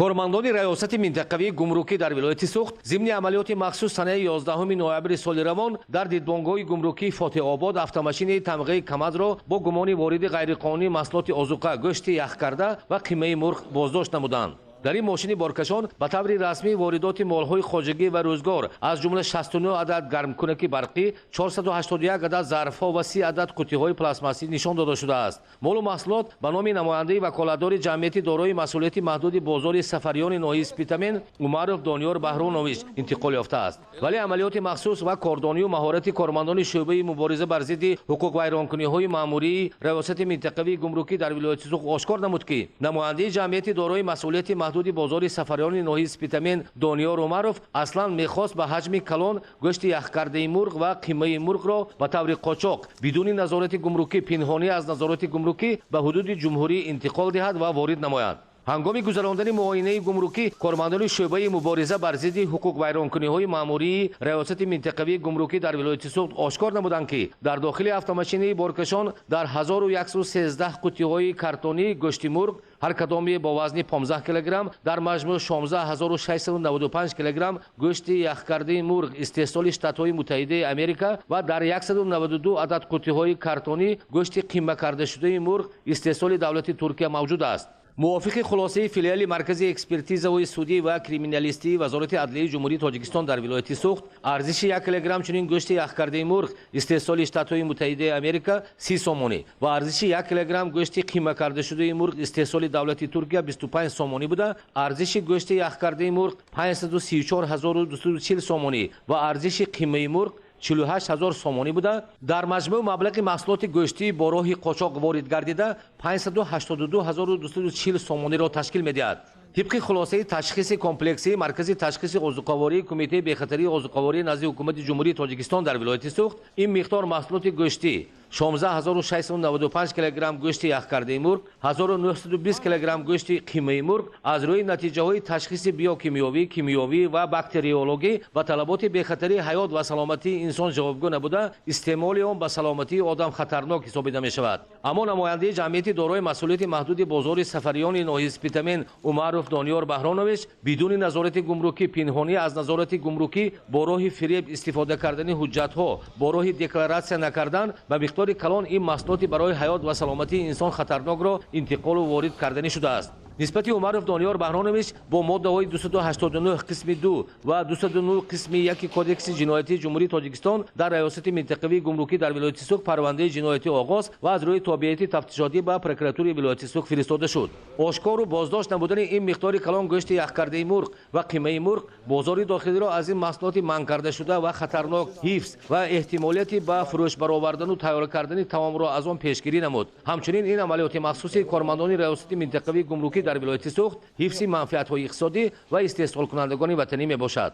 Кормандони раёсати минтақавии гумрукӣ дар вилояти Суғд зимни амалиёти махсус санаи 11 ноябри соли равон дар дидбонгоҳи гумрукии Фотеҳобод автомашинаи тамғаи Камазро бо гумони вориди ғайриқонунии маҳсулоти озуқа, гӯшти яхкарда ва қимаи мурғ боздошт намуданд. Дар ин мошини боркашон ба таври расмӣ воридоти молҳои хоҷагӣ ва рӯзгор, аз ҷумла 69 адад гармкунаки барқӣ, 481 адад зарфҳо ва 30 адад қуттиҳои пластмассӣ нишон дода шудааст. Молу маҳсулот ба номи намояндаи ваколатдори ҷамъияти дорои масъулияти маҳдуди бозори Сафариёни ноҳияи Спитамен Умаров Дониёр Баҳронович интиқол ёфтааст. Вале амалиёти махсус ва кордонию маҳорати кормандони шӯъбаи мубориза бар зидди ҳуқуқвайронкуниҳои маъмурии раёсати минтақавии гумрукӣ дар вилояти Суғд ошкор намуд, ки намояндаи ҷамъияти дорои масъулияти маҳдуди бозори Сафариёни ноҳияи Спитамен Дониёр Умаров аслан мехост ба ҳаҷми калон гӯшти яхкардаи мурғ ва қимаи мурғро ба таври қочоқ, бидуни назорати гумрукӣ, пинҳонӣ аз назорати гумрукӣ ба ҳудуди ҷумҳурӣ интиқол диҳад ва ворид намояд. Ҳангоми гузарондани муоинаи гумрукӣ кормандони шӯъбаи мубориза бар зидди ҳуқуқвайронкуниҳои маъмурии раёсати минтақавии гумрукӣ дар вилояти Суғд ошкор намуданд, ки дар дохили автомашинаи боркашон дар 1113 қуттиҳои картонӣ гӯшти мурғ, ҳар кадоме бо вазни 15 килограмм, дар маҷмӯъ 16 695 килограмм гӯшти яхкардаи мурғ истеҳсоли Штатҳои Муттаҳидаи Америка ва дар 192 адад қуттиҳои картонӣ гӯшти қимакардашудаи мурғ истеҳсоли давлати Туркия мавҷуд аст. Мувофиқи хулосаи филиали Маркази экспертизаҳои судӣ ва криминалистии Вазорати адлияи Ҷумҳурии Тоҷикистон дар вилояти Суғд, арзиши 1 килограмм чунин гӯшти яхкардаи мурғ истеҳсоли Штатҳои Муттаҳидаи Америка 30 сомонӣ ва арзиши 1 килограмм гӯшти қимакардашудаи мурғ истеҳсоли давлати Туркия 25 сомонӣ буда, арзиши гӯшти яхкардаи мурғ 534 240 сомонӣ ва арзиши қимаи мурғ 48 000 сомонӣ буда, дар маҷмӯъ маблағи маҳсулоти гӯштӣ бо роҳи қочоқ ворид гардида 582 240 сомониро ташкил медиҳад. Тибқи хулосаи ташхиси комплексии Маркази ташхиси озуқавории Кумитаи бехатарии озуқаворӣ назди Ҳукумати Ҷумҳурии Тоҷикистон дар вилояти Суғд, ин миқдор маҳсулоти гӯштӣ: 16 695 килограмм гӯшти яхкардаи мурғ, 1920 килограмм гӯшти қимаи мурғ аз рӯи натиҷаҳои ташхиси биокимиёвӣ, кимиёвӣ ва бактериологӣ ба талаботи бехатарии ҳаёт ва саломатии инсон ҷавобгӯ набуда, истеъмоли он ба саломатии одам хатарнок ҳисобида мешавад. Аммо намояндаи ҷамъияти дорои масъулияти маҳдуди бозори Сафариёни ноҳияи Спитамен Умаров Дониёр Баҳронович бидуни назорати гумрукӣ, пинҳонӣ аз назорати гумрукӣ, бо роҳи фиреб, истифода кардани ҳуҷҷатҳо, бо роҳи декларатсия накардан ба миқдори калон ин маҳсулоти барои ҳаёт ва саломатии инсон хатарнокро интиқолу ворид карданӣ шудааст. Нисбати Умаров Дониёр Баҳронович бо моддаҳои 289 қисми 2 ва 209 қисми 1 Кодекси ҷиноятии Ҷумҳурии Тоҷикистон дар раёсати минтақавии гумрукӣ дар вилояти Суғд парвандаи ҷиноятӣ оғоз ва аз рӯи тобеияти тафтишотӣ ба прокуратураи вилояти Суғд фиристода шуд. Ошкору боздошт намудани ин миқдори калон гӯшти яхкардаи мурғ ва қимаи мурғ бозори дохилиро аз ин маҳсулоти манъ кардашуда ва хатарнок ҳифз ва эҳтимолияти ба фурӯш баровардану тайёр кардани таомро аз он пешгирӣ намуд. Ҳамчунин ин амалиёти махсуси кормандони раёсати минтақавии гумрукӣ дар вилояти Суғд ҳифзи манфиатҳои иқтисодӣ ва истеҳсолкунандагони ватанӣ мебошад.